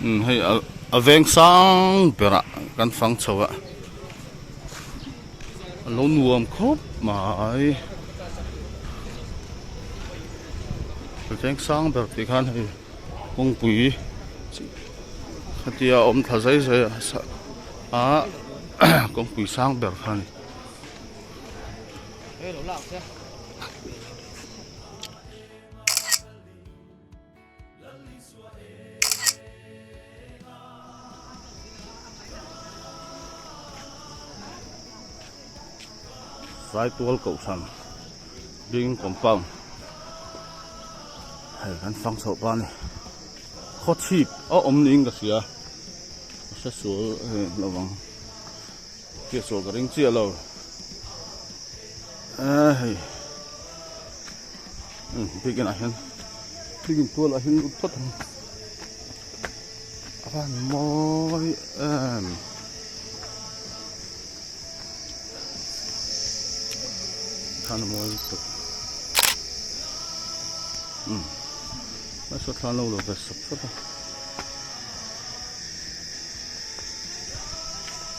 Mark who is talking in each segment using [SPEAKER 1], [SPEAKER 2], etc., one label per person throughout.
[SPEAKER 1] Umm hei a veng sang berah kan fang chho a a lo nuam khawp mai a veng sang ber tih khan hei kawngpui khatia a awm thla zai zai a kawngpui sang ber kha a ni. Saitual kohhran building compound hei kan fang chhoh pa a ni khawchhip a awm niin ka hria ka hre sual lovang hriat sual ka ring chiah lo eh hei. Biakin ah hian biakin tual ah hian lut phawt ang a van mawi em khan a mawi lutuk umm nasa thla an lo lo ve sap sap a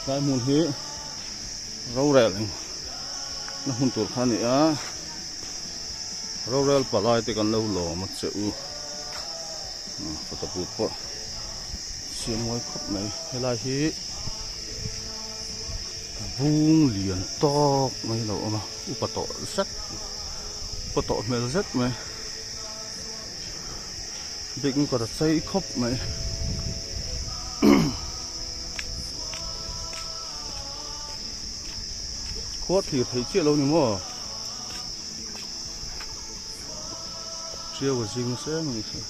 [SPEAKER 1] tlai hmun hi rorel eng na hmun tur kha a ni a. Rorel palai te kan lo lawm a che u photo booth pawh siam mawi khawp mai helai hi bung lian tawk mai a lo awm a upa tawh zet upa tawh hmel zet mai biakin kawt a chei khawp mai. Khua thlir theih chiah lo ni maw? Ṭiau a zing nasa em a ni hre.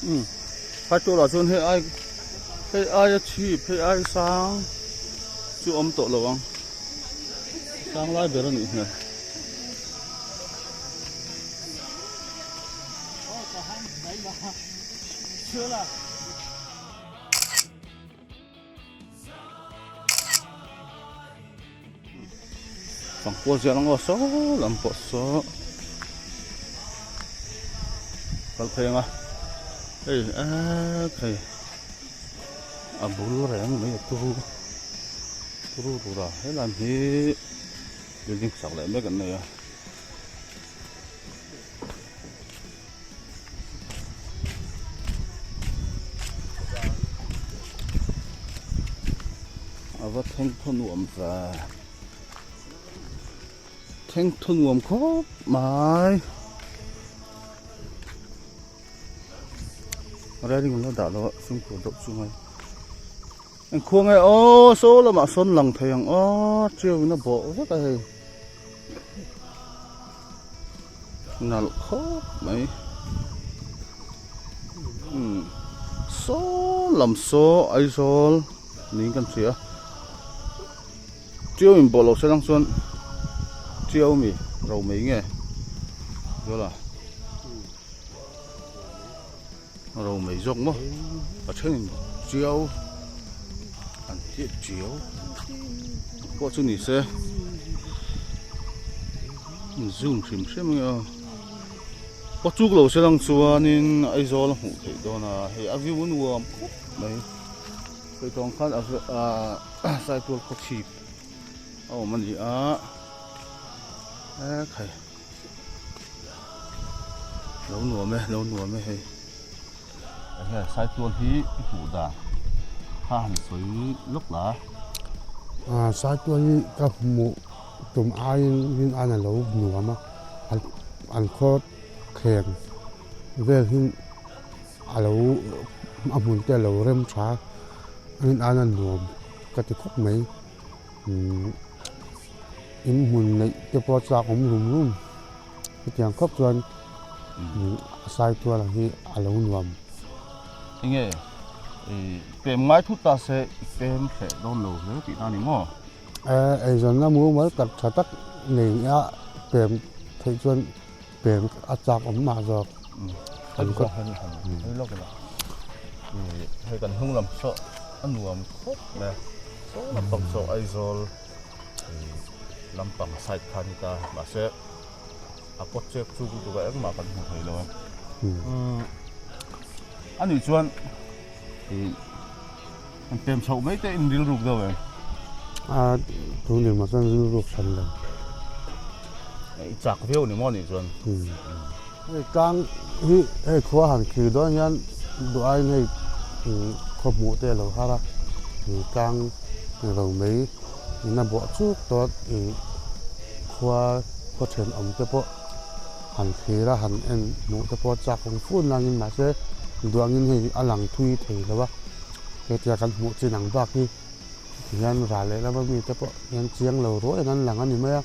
[SPEAKER 1] Umm phai tualah chuan hei ai hei aia chhip hei ai sang chu awm tawh lo ang. Sang lai ber a nih hmel. Pangpua ziah lang aw saw lam pawh saw kal phei ang a hei ek hei a bul reng mai a turu turu rura helam hi building sak leh mek an nei a. A va thleng thaw nuam ve thleng thaw nuam khawp mai railing an la dah lo a fimkhur deuh chu ngai engkhuang nge aw saw lamah sawn lang thei ang aw tiau in a bawh vek a hei. Nalh khawp mai umm saw lam saw Aizawl niin kan hria Tiau in bawh loh se lang chuan Tiau mi ro mai nge Zawla ro mai zawk maw a thenin Tiau an tih Tiau pawh chu ni se. Zoom hrim hrim ang aw aw chuk lo se lang chuanin Aizawl a hmuh theih dawn a hei a view a nuam khawp mai sawi tawng khan a ahh saitual khaw chhip a awm a ni a ekhai lo nuam e lo nuam e hei enge saitual hi i hmuh dan kha han sawi lawk la.
[SPEAKER 2] Ahh saitual hi ka hmuh. Tum aiin rin an a lo nuam a, an khaw thleng vel hi a lo a hmun te a lo rem tha a, rin an a nuam ka ti khawp mai. Umm in hmun neih te pawh a chak awm rum rum hetiang khawp chuan a saitual hi a lo nuam.
[SPEAKER 1] Enge i pem ngai thut ta se i pem hreh dawn lo hle tih na ni maw?
[SPEAKER 2] Eizawnna mumal tak tha tak nei a pem theih chuan pem a chak awm mah zawk.
[SPEAKER 1] Hei kan hnung lam saw a nuam khawp mai a, saw lampang saw Aizawl lampang side kha a ni ta mahse a kawt chek chuk lutuk a engmah kan hmu thei lo a. A nih chuan ih an pem chhoh mai te in rilruk deuh em?
[SPEAKER 2] A tun nih mah chuan rilruk hran lo.
[SPEAKER 1] I chak viau ni maw nih chuan?
[SPEAKER 2] Hei tlang hi hei khua han thlir dawn hian duh aiin hei khaw hmuh te a lo har a, tlang ro mai in a bawh chuk tawh ih khua khaw thenawm te pawh han thlir a han en hmuh te pawh chak awm fur nangin mahse duh angin hei a lang thui thei lo a, hetia kan hmuh chin ang bak hi tihian ral leh lama mi te pawh hian chiang lo ruaiin an lang a ni mai a.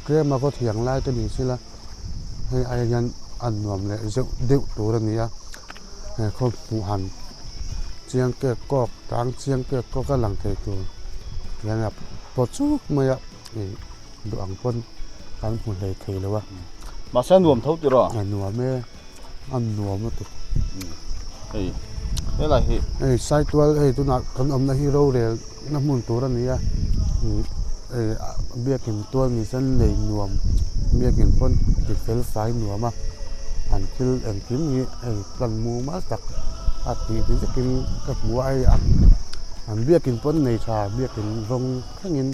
[SPEAKER 2] Tlem a khaw thiang lai te ni sela hei ai hian a nuam leh zeuh deuh tur a ni a he khaw hmuh han chiang kek kawk tang chiang kek kawk a lang thei tur hian a paw chuk mai a ih duh ang pawn kan hmu hlei thei lo a.
[SPEAKER 1] Mahse a nuam tho tiraw?
[SPEAKER 2] A nuam e a nuam lutuk.
[SPEAKER 1] Hei helai hi.
[SPEAKER 2] Hei Saitual hei tunah kan awmna hi rorel na hmun tur a ni a hei biakin tual ni sen nei nuam biakin pawn ti fel fai nuam a an thil engkim hi hei plan mumal tak a tih ni vekin ka hmu a hei an biakin pawn nei tha biakin rawng thlengin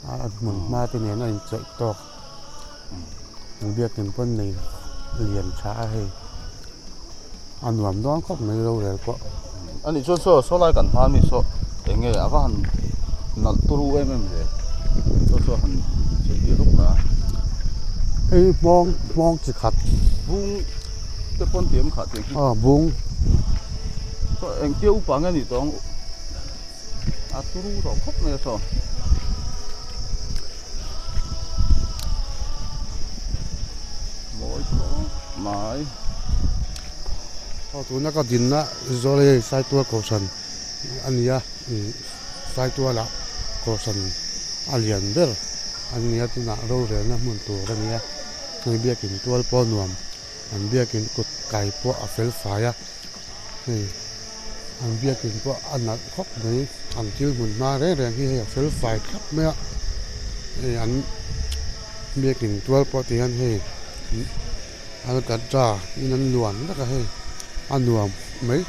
[SPEAKER 2] a hmun hma te nen a inchawih tawk an biakin pawn nei lian tha a hei. A nuam dawn khawp mai rorel pawh.
[SPEAKER 1] A nih chuan saw saw lai kan hma ami saw eng nge a va han nalh turu em em ve saw saw han chei tih hlawk la.
[SPEAKER 2] Hei hmawng hmawng chi khat.
[SPEAKER 1] Bung te pawn tih em khah tih hi.
[SPEAKER 2] Aw bung.
[SPEAKER 1] Saw engtia upa nge nih tawh ang a turu tawh khawp mai a saw. Mawi khawp mai.
[SPEAKER 2] Aw tuna ka dinna zawl hei Saitual Kohhran a ni a, Saitualah Kohhran a lian ber a ni a, tunah rorelna hmun tur a ni a, hei biakin tual pawh nuam an biakin kut kai pawh a fel fai a, hei an biakin pawh a nalh khawp mai, an thil hmun hma reng reng hi hei a fel fai thlap mai a, hei an biakin tual pawh ti hian hei. Alcatra in an luan vek a hei a nuam mai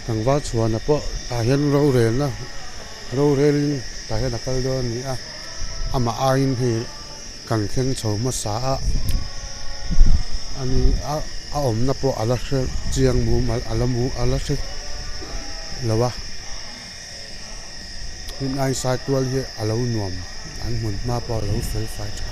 [SPEAKER 2] tlangval chhuana pawh tah hian rorelna rorelin tah hian a kal dawn a ni a amah aiin hei kan thleng chho hmasa a ani a a awmna pawh a la hre chiang mumal a la mu a la hre lo a tin ai sai tual hi a lo nuam an hmun hma pawh a lo fel fai tha.